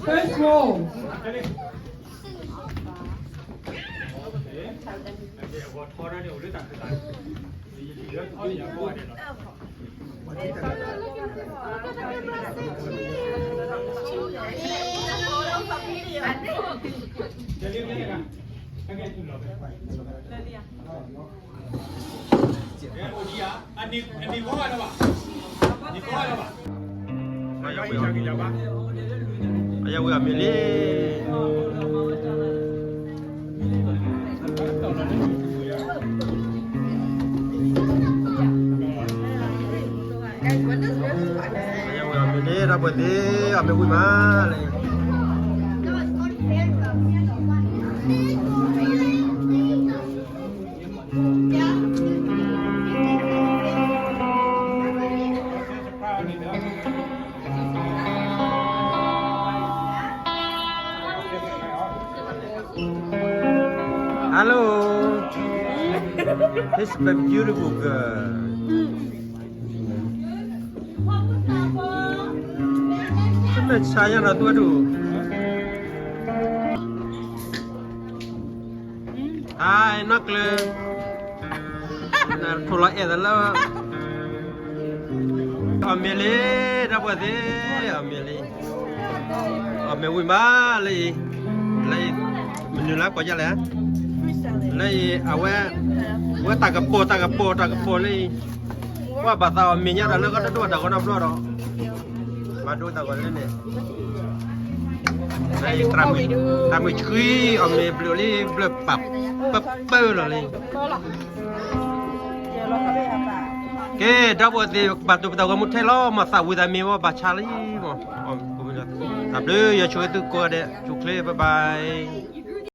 First row.အယဝံၣ်အမ့ၢ်လံ အယဝံၣ်အမ့ၢ်လံ ဒီပုၢ်ဝဲၢ်သ့ၣ် အမ့ၢ်ဝံၣ်မးလၢ Hello. This is a beautiful girl. မ့ၢ်ဆါယါဒီးသူဝဲဒၣ် ဟါ နီၢ်ကျၢၤ ထိၣ်လီၤအဲၣ်သးလၢ အမ့ၢ်လံ ဒီပုၢ်ဝဲၢ်သ့ၣ် အမ့ၢ်လံ အမ့ၢ်ဝံၣ်မးလၢအံၤ လၢအံၤ မနုၤလၢကိးယါလဲၣ် လၢအံၤ အဝဲ ဝဲတၢ်ကပီၤ တၢ်ကပီၤ တၢ်ကပီၤလၢအံၤ ကွၢ်ဘၣ်သးအီၤမ့ၢ်ညါဒီးလၢကီၢ်တဒိၣ်တၢ်ဂီၤနီတဘျီဒီး ဘၣ်ဒိတၢ်ဂီၤလၢန့ၣ် တၢ်မုၢ်ဆှံ အီၣ်မ့ၤဘျုးလံ ဘျၢပာ်ပၢပၢလီၤလံ ကဲ ဒီပုၢ်ဝဲၢ်သ့ၣ် ဘၣ်တိၢ်ပတၢ်ဂီၤမူထဲလီၤ မၤသးဝံၣ်သးမ့ၢ်ဝဲဘၣ်ဆါလံမး တၢ်ဘျုးယွၤဆိၣ်ဂ့ၤသုကိးဂၤဒဲး ကျိၤချ့ bye bye